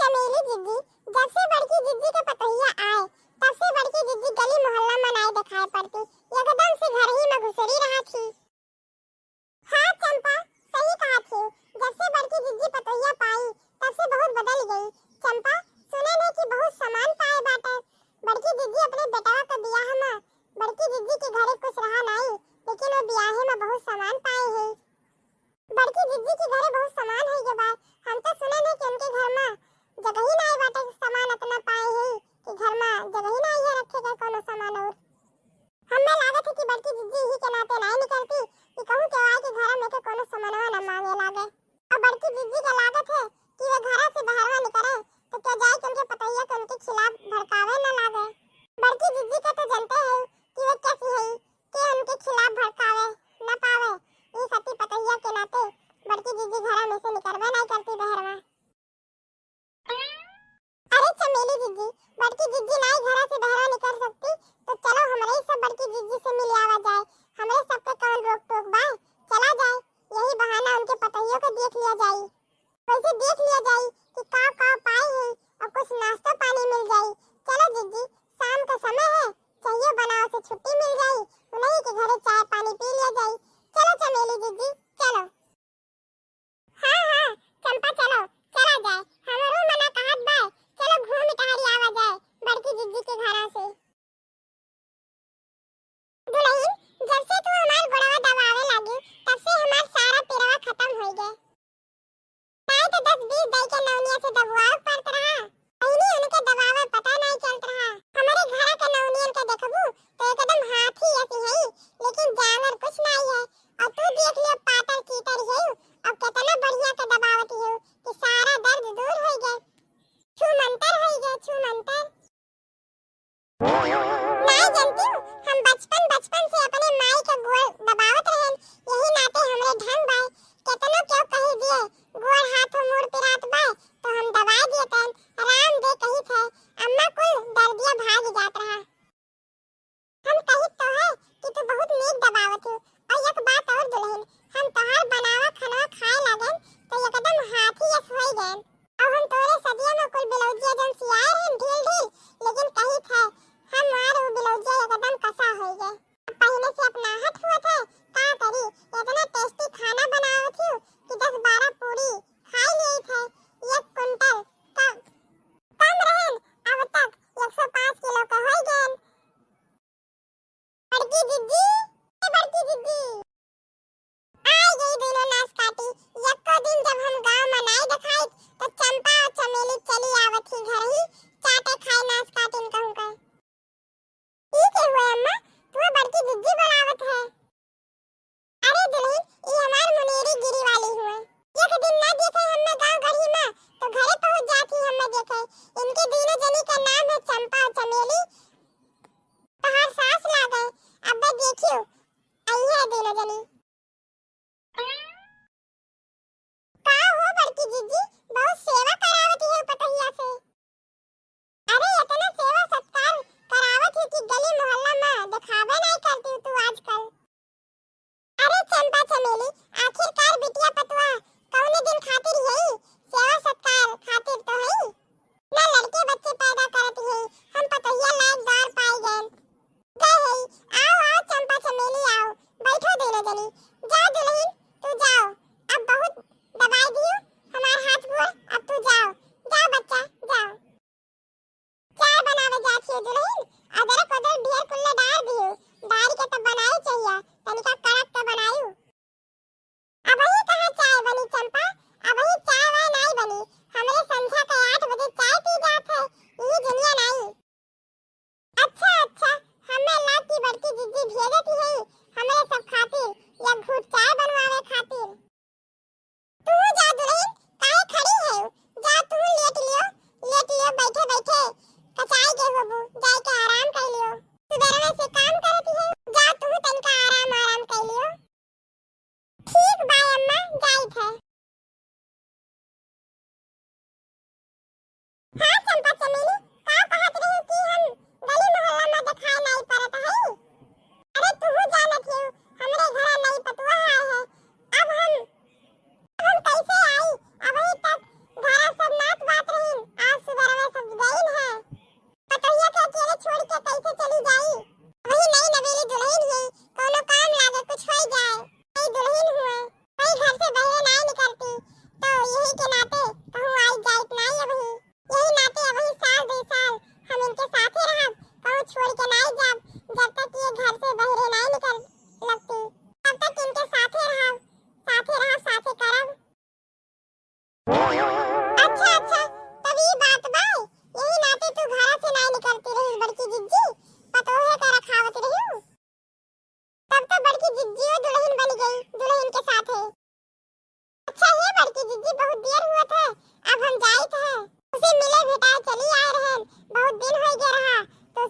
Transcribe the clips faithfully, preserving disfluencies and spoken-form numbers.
चमेली जिज्जी, जब से बड़की जिज्जी के पतोहिया आए, तब से बड़की जिज्जी गली मोहल्ला में नाई दिखाई पड़ती, एकदम से घर ही में घुसरी रहत ही। हाँ चंपा, सही कहत ही, जब से बड़की जिज्जी पतोहिया पाई, तब से बहुत बदल गई। चंपा, सुने ने कि बहुत सामान पाए बाटे। बड़की जिज्जी अपने बेटवा के बियाह में, बड़की जिज्जी के घरे कुछ रहा नाई, लेकिन वो बियाहे में बहुत सामान पाए है। बड़की जिज्जी के घरे बहुत सामान है ये बार। हम तो सुने नहीं कि उनके घर में जगह ही नहीं बाटे, सामान इतना पाए है कि घर में जगह ही नहीं है रखे के कोनो सामान। और हमें लागत है कि बड़की जिज्जी ही के नाते नहीं निकलती कि कहूँ के आए के घर में के कोनो सामानवा न मांगे लागे। और बड़की जिज्जी के लागत है कि वे घर से बाहरवा निकले तो क्या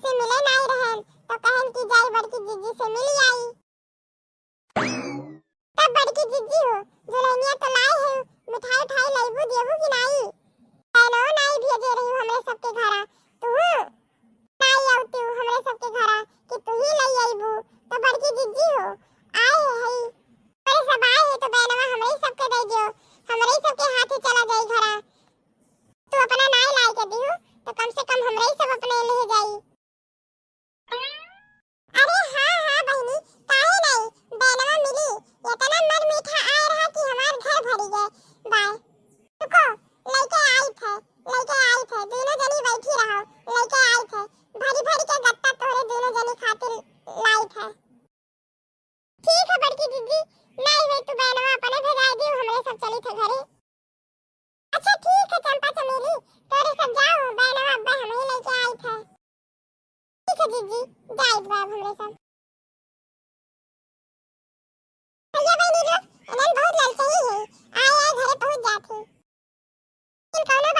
से मिले नाई रहन, तो कहन कि जाई बड़की जिज्जी से मिल आई। तब बड़की जिज्जी हो, दुल्हनिया तो लाई है, मिठाई उठाई लइबू देबू कि नाई? बहनो नाई भेजे रही हमरे सबके घरा, तू नाई आउतू हमरे सबके घरा कि तू ही लई अइबू। तो बड़की जिज्जी हो, आए है, अरे सब आए है तो बहनवा हमरे सबके दे दियो, हमरे सबके हाथे चला जाई घरा। तू अपना नाई लाई के दियो तो कम से कम हमरे सब अपने ले जाई। अरे हाँ हाँ बहिनी, काहे नहीं, बहनवा मिली, इतना मन मीठा आए रहा कि हमार घर भरी गए। बाय। रुको, लइके आई थे, लइके आई थे, दोनों जनी बैठी रहो, लइके आई थे, भरी भरी के गत्ता तोहरे दोनों जनी खातिर लाई थे। ठीक है बड़की जिज्जी, नाई हुई तू बहनवा अपने भेजाई दियो, हमरे सब चली थे घरे। अच्छा ठीक है चंपा चमेली, तोरे सब जाओ, बहनवा अब्बे हमही लइके आई थे। ठीक है जिज्जी, जाइत बा अब हमरे सब। भैया बहनी लोग, इन्हन बहुत ललचाई है, आए आए घरे पहुँच जात है। लेकिन कौनो